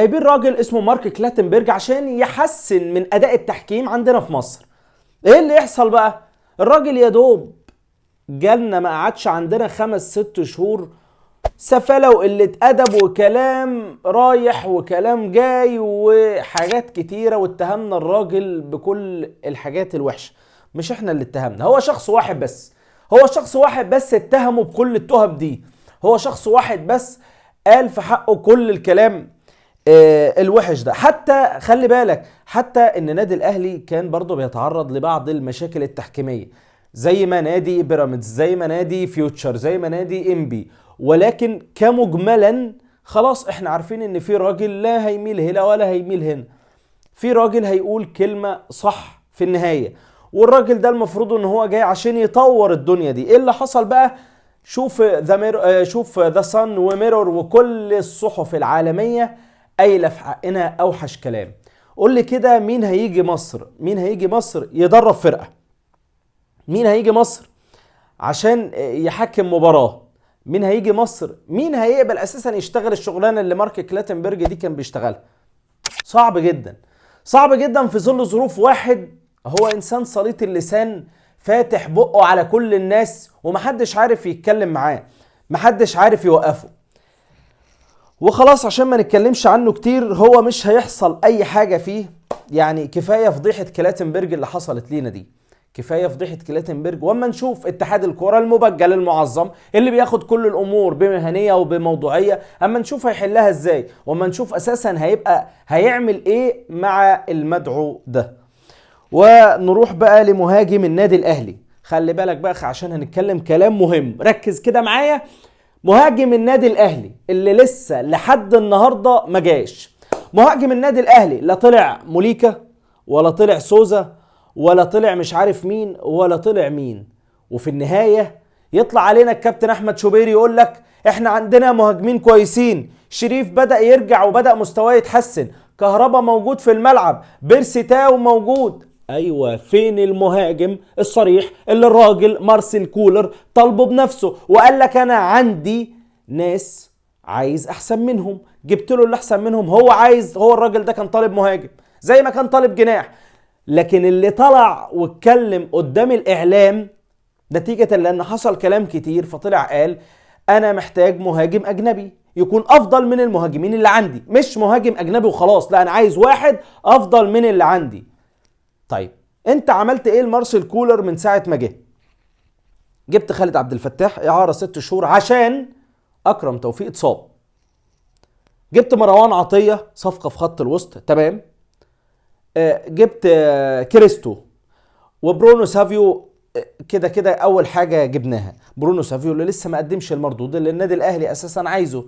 جايبين راجل اسمه مارك كلاتنبرج عشان يحسن من اداء التحكيم عندنا في مصر. ايه اللي يحصل بقى؟ الراجل يا دوب جالنا، ما قعدش عندنا 5 6 شهور، سفلة وقلة أدب وكلام رايح وكلام جاي وحاجات كتيرة، واتهمنا الراجل بكل الحاجات الوحشة. مش احنا اللي اتهمنا، هو شخص واحد بس، هو شخص واحد بس اتهمه بكل التهم دي، هو شخص واحد بس قال في حقه كل الكلام الوحش ده. حتى خلي بالك، حتى ان نادي الاهلي كان برضه بيتعرض لبعض المشاكل التحكيميه، زي ما نادي بيراميدز، زي ما نادي فيوتشر، زي ما نادي انبي، ولكن كمجملا خلاص احنا عارفين ان في راجل لا هيميل هنا ولا هيميل هنا، في راجل هيقول كلمة صح في النهاية، والراجل ده المفروض ان هو جاي عشان يطور الدنيا دي. ايه اللي حصل بقى؟ شوف شوف The Sun و Mirror وكل الصحف العالمية قايلة في حقنا اوحش كلام. قول لي كده، مين هيجي مصر؟ مين هيجي مصر يدرب فرقة؟ مين هيجي مصر عشان يحكم مباراة؟ مين هيجي مصر؟ مين هيقبل اساسا يشتغل الشغلانة اللي مارك كلاتنبرج دي كان بيشتغلها؟ صعب جدا، صعب جدا في ظل ظروف واحد هو انسان سليط اللسان، فاتح بقه على كل الناس ومحدش عارف يتكلم معاه، محدش عارف يوقفه. وخلاص عشان ما نتكلمش عنه كتير، هو مش هيحصل اي حاجة فيه، يعني كفاية فضيحة كلاتنبرج اللي حصلت لينا دي، كفاية فضيحة كلاتنبرج. واما نشوف اتحاد الكره المبجل المعظم اللي بياخد كل الامور بمهنيه وبموضوعيه، اما نشوف هيحلها ازاي، واما نشوف اساسا هيبقى هيعمل ايه مع المدعو ده. ونروح بقى لمهاجم النادي الاهلي. خلي بالك بقى عشان هنتكلم كلام مهم، ركز كده معايا. مهاجم النادي الاهلي اللي لسه لحد النهارده ما جاش، مهاجم النادي الاهلي لا طلع موليكا ولا طلع سوزا ولا طلع مش عارف مين ولا طلع مين، وفي النهاية يطلع علينا الكابتن احمد شوبير يقول لك احنا عندنا مهاجمين كويسين، شريف بدأ يرجع وبدأ مستواه يتحسن، كهربا موجود في الملعب، بيرسي تاو موجود. ايوه، فين المهاجم الصريح اللي الراجل مارسيل كولر طالبه بنفسه وقال لك انا عندي ناس عايز احسن منهم، جبت له اللي احسن منهم. هو عايز، هو الراجل ده كان طالب مهاجم زي ما كان طالب جناح، لكن اللي طلع واتكلم قدام الاعلام نتيجة لان حصل كلام كتير، فطلع قال انا محتاج مهاجم اجنبي يكون افضل من المهاجمين اللي عندي، مش مهاجم اجنبي وخلاص، لا انا عايز واحد افضل من اللي عندي. طيب انت عملت ايه لمارسيل كولر من ساعة ما جه؟ جبت خالد عبد الفتاح اعارة 6 شهور عشان اكرم توفيق اتصاب، جبت مروان عطية صفقة في خط الوسط تمام، جبت كريستو وبرونو سافيو، كده كده اول حاجة جبناها برونو سافيو اللي لسه ما قدمش المردود اللي النادي الاهلي اساسا عايزه.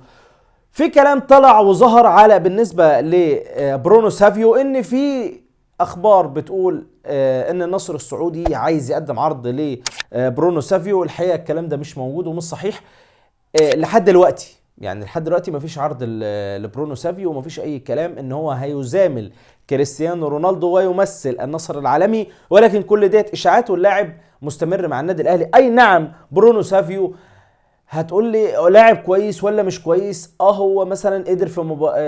في كلام طلع وظهر على بالنسبة لبرونو سافيو ان في اخبار بتقول ان النصر السعودي عايز يقدم عرض لبرونو سافيو. الحقيقة الكلام ده مش موجود ومش صحيح لحد دلوقتي، يعني لحد دلوقتي مفيش عرض لبرونو سافيو ومفيش اي كلام ان هو هيزامل كريستيانو رونالدو ويمثل النصر العالمي، ولكن كل ديت اشاعات واللاعب مستمر مع النادي الاهلي. اي نعم برونو سافيو هتقول لي لاعب كويس ولا مش كويس؟ هو مثلا قدر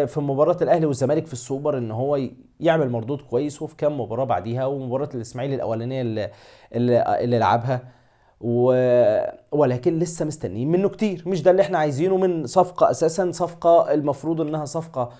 في مباراة الاهلي والزمالك في السوبر ان هو يعمل مردود كويس، وفي كام مباراة بعديها ومباراة الاسماعيلي الاولانية اللي لعبها، ولكن لسه مستنيين منه كتير. مش ده اللي احنا عايزينه من صفقة اساسا، صفقة المفروض انها صفقة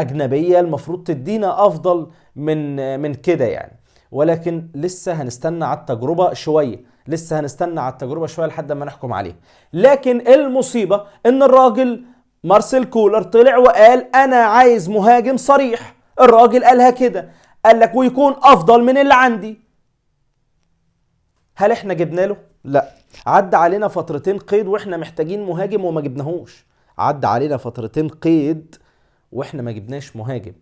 اجنبية المفروض تدينا افضل من كده يعني، ولكن لسه هنستنى على التجربة شوية، لسه هنستنى على التجربة شوية لحد ما نحكم عليه. لكن المصيبة ان الراجل مارسيل كولر طلع وقال انا عايز مهاجم صريح، الراجل قالها كده، قال لك ويكون افضل من اللي عندي. هل احنا جبنا له؟ لا، عدى علينا فترتين قيد واحنا محتاجين مهاجم وما جبناهوش، عدى علينا فترتين قيد واحنا ما جبناش مهاجم.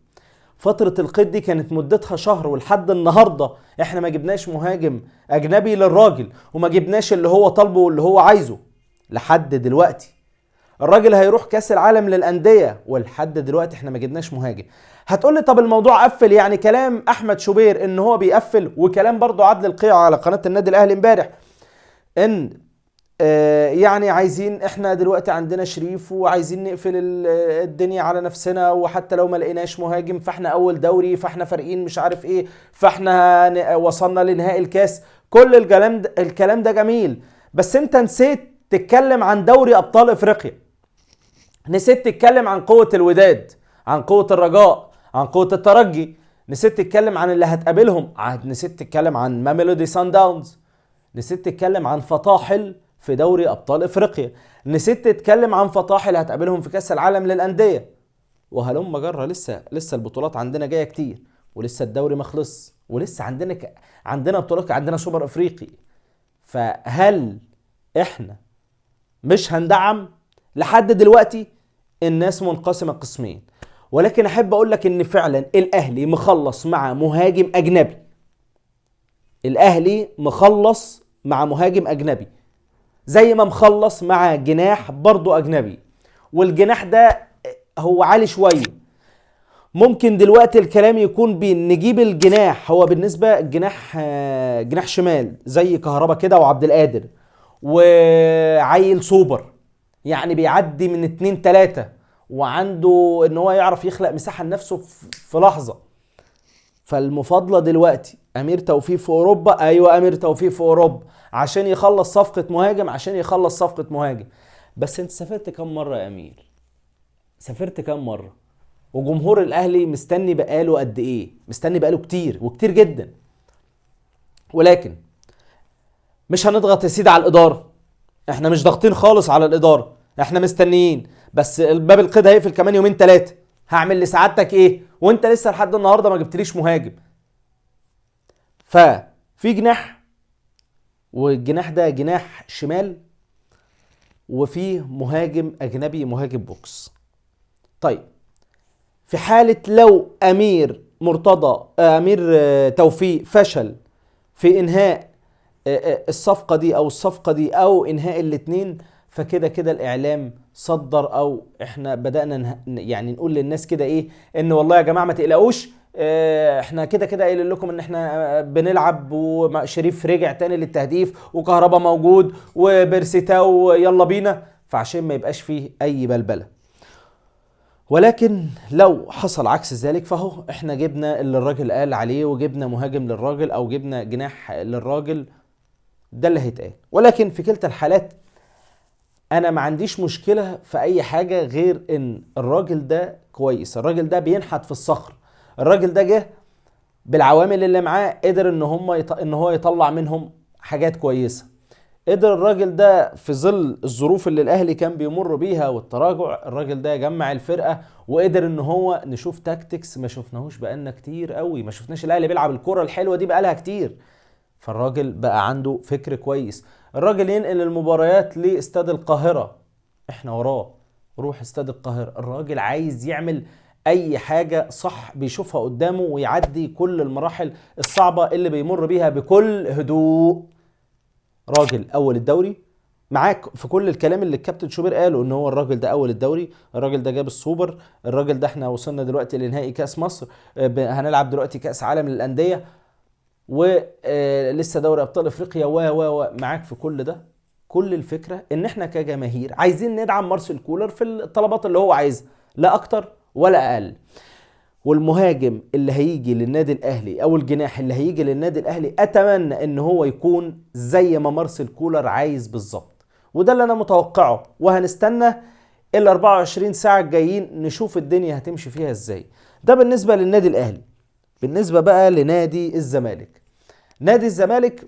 فترة القيد دي كانت مدتها شهر، ولحد النهاردة احنا ما جبناش مهاجم اجنبي للراجل، وما جبناش اللي هو طالبه واللي هو عايزه لحد دلوقتي. الراجل هيروح كاس العالم للأندية ولحد دلوقتي احنا ما جبناش مهاجم. هتقول لي طب الموضوع قفل، يعني كلام احمد شوبير ان هو بيقفل، وكلام برضو عادل القيعي على قناة النادي الاهلي امبارح ان يعني عايزين احنا دلوقتي عندنا شريف وعايزين نقفل الدنيا على نفسنا، وحتى لو ما لقيناش مهاجم فاحنا اول دوري، فاحنا فارقين مش عارف ايه، فاحنا وصلنا لنهائي الكاس. كل الكلام ده جميل، بس انت نسيت تتكلم عن دوري ابطال افريقيا، نسيت تتكلم عن قوة الوداد، عن قوة الرجاء، عن قوة الترجي، نسيت تتكلم عن اللي هتقابلهم، نسيت تتكلم عن ماميلودي سان داونز، نسيت تتكلم عن فطاحل في دوري ابطال افريقيا، نسيت تتكلم عن فطاحل هتقابلهم في كاس العالم للاندية، وهلم جره. لسه البطولات عندنا جاية كتير، ولسه الدوري ما خلص، ولسه عندنا بطولات، عندنا سوبر افريقي. فهل احنا مش هندعم؟ لحد دلوقتي الناس منقسمة قسمين، ولكن احب اقول لك ان فعلا الاهلي مخلص مع مهاجم اجنبي. الاهلي مخلص مع مهاجم اجنبي زي ما مخلص مع جناح برضو اجنبي، والجناح ده هو عالي شوية. ممكن دلوقتي الكلام يكون بين نجيب الجناح، هو بالنسبة جناح، جناح شمال زي كهربا كده وعبد القادر، وعيل سوبر يعني بيعدي من 2 3، وعنده ان هو يعرف يخلق مساحة لنفسه في لحظة. فالمفاضله دلوقتي امير توفيق في اوروبا، ايوه امير توفيق في اوروبا عشان يخلص صفقة مهاجم، عشان يخلص صفقة مهاجم. بس انت سافرت كام مرة يا امير؟ سافرت كام مرة؟ وجمهور الاهلي مستني بقاله قد ايه؟ مستني بقاله كتير وكتير جدا. ولكن مش هنضغط يا سيدي على الادارة، احنا مش ضاغطين خالص على الادارة، احنا مستنيين، بس الباب القيد هيقفل كمان يومين 3، هعمل لسعادتك ايه وانت لسه لحد النهارده ما جبتليش مهاجم؟ ففي جناح، والجناح ده جناح شمال، وفيه مهاجم اجنبي، مهاجم box. طيب في حالة لو امير مرتضى، امير توفيق فشل في انهاء الصفقة دي او الصفقة دي او انهاء الاتنين، فكده كده الاعلام صدر، او احنا بدأنا يعني نقول للناس كده ايه، ان والله يا جماعة ما تقلقوش، احنا كده كده قايلين لكم ان احنا بنلعب، وشريف رجع تاني للتهديف، وكهربا موجود، وبيرسيتاو يلا بينا، فعشان ما يبقاش فيه اي بلبلة. ولكن لو حصل عكس ذلك فهو احنا جبنا اللي الراجل قال عليه، وجبنا مهاجم للراجل او جبنا جناح للراجل، ده اللي هيتقال. ولكن في كلتا الحالات انا ما عنديش مشكلة في اي حاجة غير ان الراجل ده كويس، الراجل ده بينحت في الصخر، الراجل ده جه بالعوامل اللي معاه قدر ان هو يطلع منهم حاجات كويسة. قدر الراجل ده في ظل الظروف اللي الاهلي كان بيمر بيها والتراجع، الراجل ده جمع الفرقة وقدر ان هو نشوف tactics ما شفناهوش بقالنا كتير قوي، ما شفناش الاهلي بيلعب الكرة الحلوة دي بقالها كتير. فالراجل بقى عنده فكر كويس، الراجل ينقل المباريات لاستاد القاهرة، احنا وراه، روح استاد القاهرة. الراجل عايز يعمل اي حاجة صح بيشوفها قدامه ويعدي كل المراحل الصعبة اللي بيمر بيها بكل هدوء. راجل اول الدوري معاك في كل الكلام اللي الكابتن شوبير قاله، ان هو الراجل ده اول الدوري، الراجل ده جاب السوبر، الراجل ده احنا وصلنا دلوقتي لنهائي كاس مصر، هنلعب دلوقتي كاس عالم للاندية، ولسه دوري ابطال افريقيا، و و و معاك في كل ده. كل الفكرة ان احنا كجماهير عايزين ندعم مارسيل كولر في الطلبات اللي هو عايزها، لا اكتر ولا اقل. والمهاجم اللي هيجي للنادي الاهلي او الجناح اللي هيجي للنادي الاهلي اتمنى ان هو يكون زي ما مارسيل كولر عايز بالظبط، وده اللي انا متوقعه، وهنستنى ال 24 ساعة الجايين نشوف الدنيا هتمشي فيها ازاي. ده بالنسبة للنادي الاهلي. بالنسبة بقى لنادي الزمالك، نادي الزمالك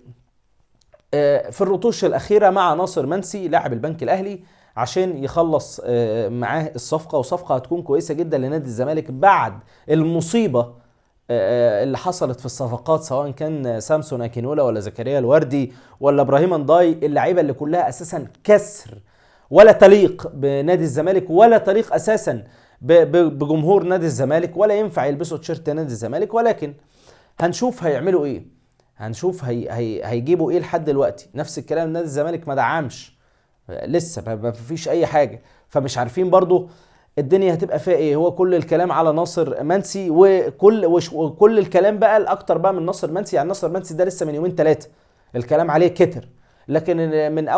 في الرطوش الاخيرة مع ناصر منسي لاعب البنك الاهلي عشان يخلص معاه الصفقة، وصفقه هتكون كويسة جدا لنادي الزمالك بعد المصيبة اللي حصلت في الصفقات، سواء كان سامسون اكينولا ولا زكريا الوردي ولا ابراهيم انداي، اللعيبة اللي كلها اساسا كسر ولا تليق بنادي الزمالك ولا تليق اساسا بجمهور نادي الزمالك، ولا ينفع يلبسوا تيشيرت نادي الزمالك. ولكن هنشوف هيعملوا ايه، هنشوف هي هيجيبوا ايه. لحد دلوقتي نفس الكلام، نادي الزمالك ما دعمش لسه، ما فيش اي حاجة، فمش عارفين برضو الدنيا هتبقى فيها ايه. هو كل الكلام على ناصر منسي، وكل الكلام بقى الاكتر بقى من ناصر منسي، يعني ناصر منسي ده لسه من يومين 3 الكلام عليه كتر، لكن من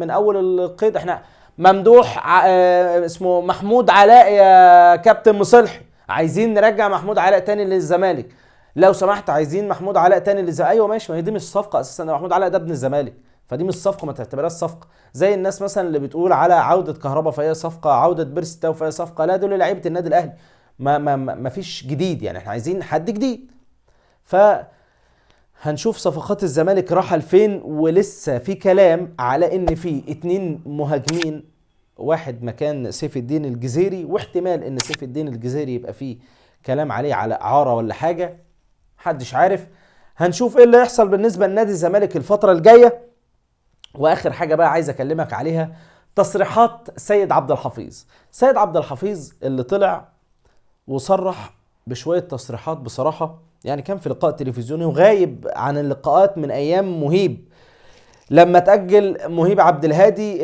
اول القيد احنا ممدوح اسمه محمود علاء يا كابتن مصلحي، عايزين نرجع محمود علاء تاني للزمالك لو سمحت، عايزين محمود علاء تاني للزمالك. ايوه ماشي، ما هي دي مش صفقة اساسا، محمود علاء ده ابن الزمالك، فدي مش صفقة، ما تعتبرهاش صفقة. زي الناس مثلا اللي بتقول على عوده كهربا فهي صفقة، عوده بيرسي تاو فهي صفقة، لا دول لعيبة النادي الاهلي، ما فيش جديد يعني، احنا عايزين حد جديد. ف هنشوف صفقات الزمالك راحة لفين، ولسه في كلام على ان في 2 مهاجمين، واحد مكان سيف الدين الجزيري، واحتمال ان سيف الدين الجزيري يبقى فيه كلام عليه على اعاره ولا حاجة، محدش عارف. هنشوف ايه اللي يحصل بالنسبة لنادي الزمالك الفترة الجاية. واخر حاجة بقى عايز اكلمك عليها، تصريحات سيد عبد الحفيظ. سيد عبد الحفيظ اللي طلع وصرح بشوية تصريحات بصراحة، يعني كان في لقاء تلفزيوني وغايب عن اللقاءات من ايام مهيب، لما تأجل مهيب عبد الهادي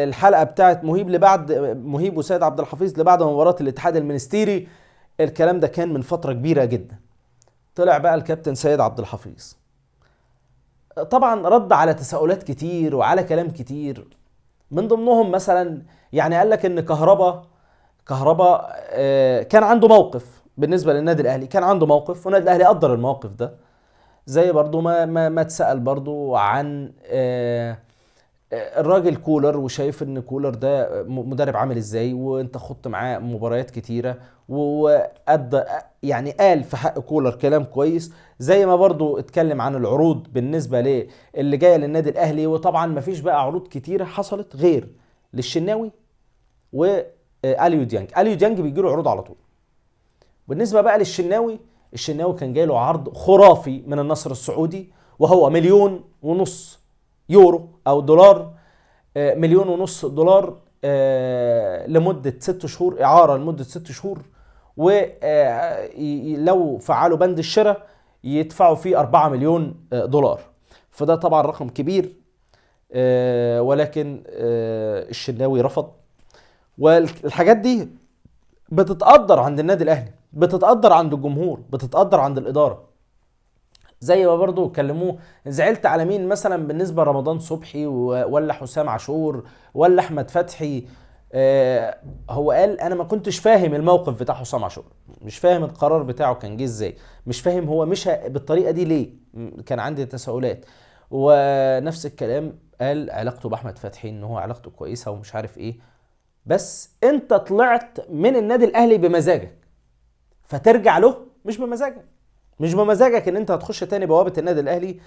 الحلقة بتاعت مهيب لبعد مهيب وسيد عبد الحفيظ لبعد مباراة الاتحاد المنستيري، الكلام ده كان من فترة كبيرة جدا. طلع بقى الكابتن سيد عبد الحفيظ طبعا رد على تساؤلات كتير وعلى كلام كتير، من ضمنهم مثلا يعني قال لك ان كهربا كان عنده موقف بالنسبة للنادي الاهلي، كان عنده موقف والنادي الاهلي قدر الموقف ده، زي برضو ما اتسأل برضو عن الراجل كولر، وشايف ان كولر ده مدرب عامل ازاي، وانت خضت معاه مباريات كتيرة وأدى، يعني قال في حق كولر كلام كويس، زي ما برضو اتكلم عن العروض بالنسبة للي جاية للنادي الاهلي. وطبعا مفيش بقى عروض كتيرة حصلت غير للشناوي واليو ديانج. اليو ديانج بيجي له عروض على طول. بالنسبة بقى للشناوي، الشناوي كان جاي له عرض خرافي من النصر السعودي، وهو 1.5 مليون يورو او دولار، 1.5 مليون دولار، لمدة 6 شهور، إعارة لمدة 6 شهور، ولو فعلوا بند الشراء يدفعوا فيه 4 مليون دولار. فده طبعا رقم كبير، ولكن الشناوي رفض. والحاجات دي بتتقدر عند النادي الأهلي، بتتقدر عند الجمهور، بتتقدر عند الإدارة. زي ما برضو كلموه، زعلت على مين مثلا بالنسبة لرمضان صبحي ولا حسام عاشور ولا أحمد فتحي؟ هو قال أنا ما كنتش فاهم الموقف بتاع حسام عاشور، مش فاهم القرار بتاعه كان جه ازاي، مش فاهم هو مشى بالطريقة دي ليه، كان عندي تساؤلات. ونفس الكلام قال علاقته بأحمد فتحي إن هو علاقته كويسة ومش عارف إيه، بس أنت طلعت من النادي الأهلي بمزاجك، فترجع له مش بمزاجك، مش بمزاجك ان انت هتخش تاني بوابة النادي الاهلي،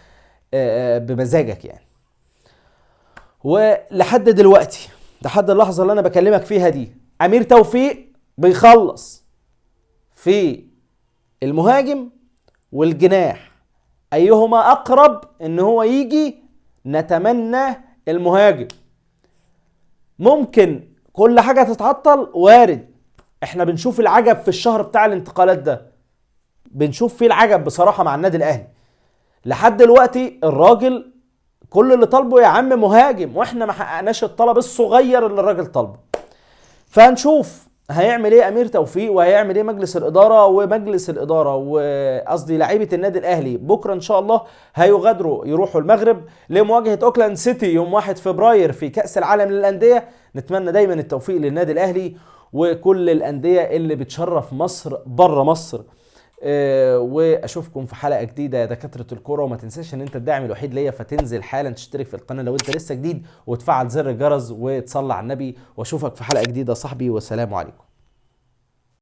بمزاجك يعني. ولحد دلوقتي، لحد اللحظة اللي انا بكلمك فيها دي، امير توفيق بيخلص في المهاجم والجناح، ايهما اقرب ان هو يجي؟ نتمنى المهاجم. ممكن كل حاجة تتعطل، وارد. احنا بنشوف العجب في الشهر بتاع الانتقالات ده، بنشوف فيه العجب بصراحة مع النادي الأهلي. لحد دلوقتي الراجل كل اللي طالبه يا عم مهاجم، واحنا ما حققناش الطلب الصغير اللي الراجل طالبه. فهنشوف هيعمل ايه امير توفيق، وهيعمل ايه مجلس الادارة، ومجلس الادارة وقصدي لعيبة النادي الاهلي بكره ان شاء الله هيغادروا يروحوا المغرب لمواجهة اوكلاند سيتي يوم 1 فبراير في كاس العالم للاندية. نتمنى دايما التوفيق للنادي الاهلي وكل الاندية اللي بتشرف مصر بره مصر. واشوفكم في حلقة جديدة يا دكاترة الكورة. وما تنساش ان انت الداعم الوحيد ليا، فتنزل حالا تشترك في القناة لو انت لسه جديد، وتفعل زر الجرس وتصلي على النبي. واشوفك في حلقة جديدة صاحبي، والسلام عليكم.